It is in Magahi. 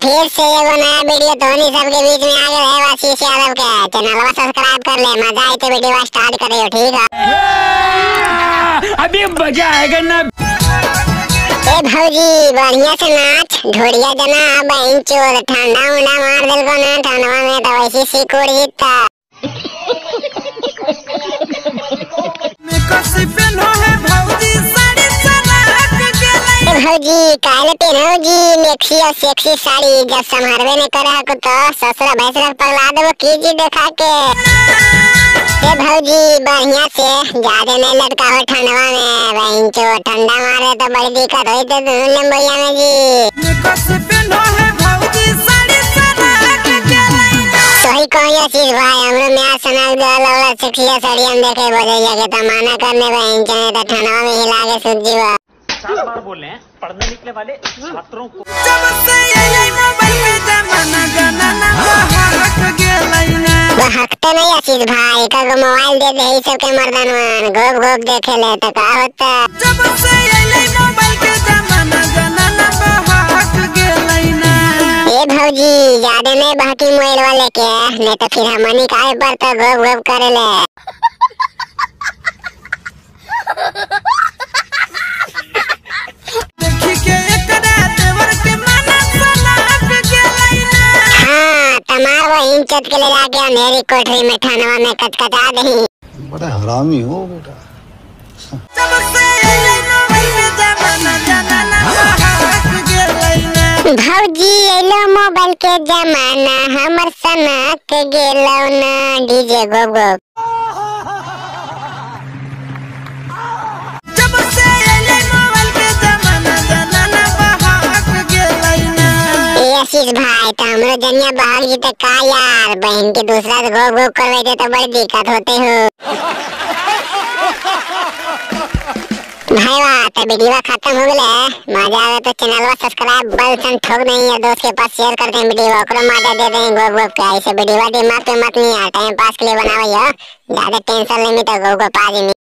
फिर से एगो नया वीडियो धोनी सबके बीच में आ गया है। आशीष यादव के चैनलवा सब्सक्राइब कर ले, मजा आए तो वीडियो स्टार्ट करे, ठीक है? अभी मजा आएगा ना। ए भौजी बढ़िया से नाच ढोरिया जना बहन चोर ठंडा उंडा मार दिल को ना, ठंडवा में तो वैसी सिकुड़ जीता। भौजी काहे पहनो जी मेक्सी और सेक्सी साड़ी, जब संभारवे नहीं करे हको तो ससुरा भैंसरा पगला देबो की जी देखा के। ए भौजी बढ़िया से ज्यादा नहीं लटका हो ठंडवा में, बहन चो ठंडा मारे तो बड़ी दिक्कत होई ते दुनू लंबैया में जी। सही कही आशीष भाई, हमरो म्यार सना वाला सेक्सी साड़ी हम देखे बोलैया के तो माना करने बहन चो तो ठंडवा में हिला के सुत जीवा। 4 बार बोल रहे हैं पढ़ने निकले वाले छात्रों को। हकते नहीं आशीष भाई, कगो मोबाइल दे दे सबके मर्दनवन गोप गोप देखे ले तो का होता। ए भौजी ज्यादा नहीं बहकी मोबाइल वाले के, नहीं तो फिर हमनी काहे पर तो गोप गोप करे ले। चत के ले जाके अंधेरी कोठरी में ठंडवा में कचकचा दही। बड़ा हरामी हो बेटा। भौजी एलो मोबाइल के जमाना हमर सना के गेलो ना, डीजे गोप गोप। आशीष भाई तो हमरो जनिया बहक जी तो का यार, बहन के दूसरा से गोप गोप करवे तो बड़ी दिक्कत होते हो। भाई वाह तो वीडियो खत्म हो गया, मजा आवे तो चैनलवा सब्सक्राइब बेल सन ठोक नहीं और दोस्त के पास शेयर कर दें वीडियो, ओकरो मजा दे दें गोप गोप के। ऐसे वीडियो दिमाग पे मत नहीं यार, टाइम पास के लिए बनावई हो, ज्यादा टेंशन लेनी तो गोप गोप आ जी।